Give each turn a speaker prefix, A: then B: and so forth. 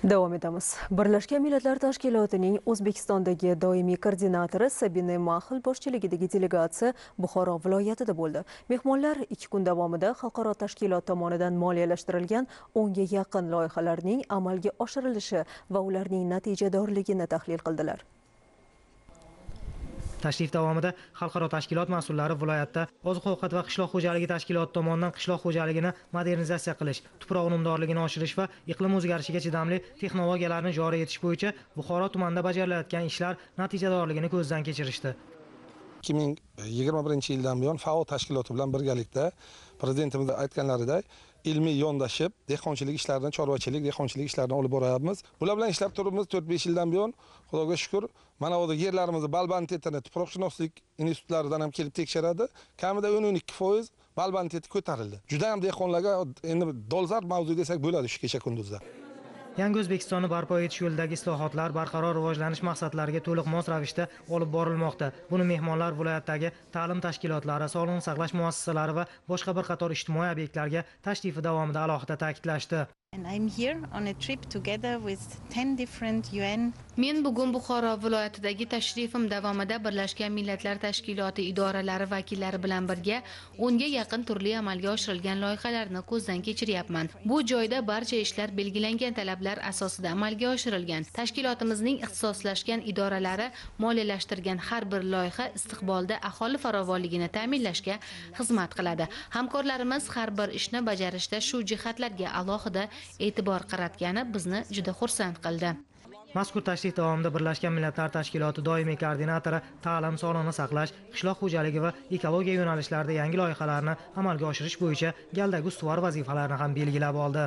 A: Davom etamiz. Birlashgan Millatlar Tashkilotining O'zbekistondagi doimiy koordinatori Sabine Mahl boshchiligidagi delegatsiya Buxoro viloyatida bo'ldi. Mehmonlar 2 kun davomida xalqaro tashkilot tomonidan moliyalashtirilgan 10 ga yaqin loyihalarning amalga oshirilishi va ularning natijadorligini tahlil qildilar.
B: Tashrif davomida xalqaro tashkilot mas'ullari viloyatda oziq-ovqat va qishloq xo'jaligi tashkiloti tomonidan qishloq xo'jaligini modernizatsiya qilish, tuproq unumdorligini oshirish va iqlim o'zgarishiga chidamli texnologiyalarni joriy etish bo'yicha Buxoro tumanida bajarilayotgan ishlar natijadorligini ko'zdan kechirishdi.
C: 2021-yildan buyon FAO tashkiloti bilan birgalikda prezidentimiz aytganlaridek ilmiy yondashib dehqonchilik ishlarini, chorvachilik, dehqonchilik ishlarini olib boryapmiz. Bular bilan ishlab turibmiz 4-5 yildan buyon. Xudoga shukr, mana hozir yerlarimizni balbantitini tuproqshunoslik institutlaridan ham kelib tekshiradi. Kamida 10-12% balbantiti ko'tarildi. Juda ham dehqonlarga endi dolzarb mavzu desak bo'ladi shu kecha kunduzda.
B: Yangi O'zbekistonni barpo etish yo'lidagi islohotlar barqaror rivojlanish maqsadlariga to'liq mos ravishda olib borilmoqda. Buni mehmonlar viloyatdagi ta'lim tashkilotlari, sog'liqni saqlash muassasalari va boshqa bir qator ijtimoiy obyektlarga tashrifi davomida alohida ta'kidlashdi.
D: And I'm here on a trip together with 10 different UN.
E: Men bugun Buxoro viloyatidagi tashrifim davomida Birlashgan Millatlar Tashkiloti idoralari vakillari bilan birga 10 ga yaqin turli amalga oshirilgan loyihalarni ko'zdan kechiryapman. Bu joyda barcha ishlar belgilangan talablar asosida amalga oshirilgan. Tashkilotimizning ixtisoslashgan idoralari moliyalashtirgan har bir loyiha istiqbolda aholi farovonligini ta'minlashga xizmat qiladi. Hamkorlarimiz har bir ishni bajarishda shu jihatlarga alohida e'tibor qaratgani bizni juda xursand qildi.
B: Mazkur tashrif davomida Birlashgan Millatlar Tashkiloti doimiy koordinatori ta'lim, sog'liqni saqlash, qishloq xo'jaligi va ekologiya yo'nalishlarida yangi loyihalarni amalga oshirish bo'yicha galdagi ustuvor vazifalarni ham belgilab oldi.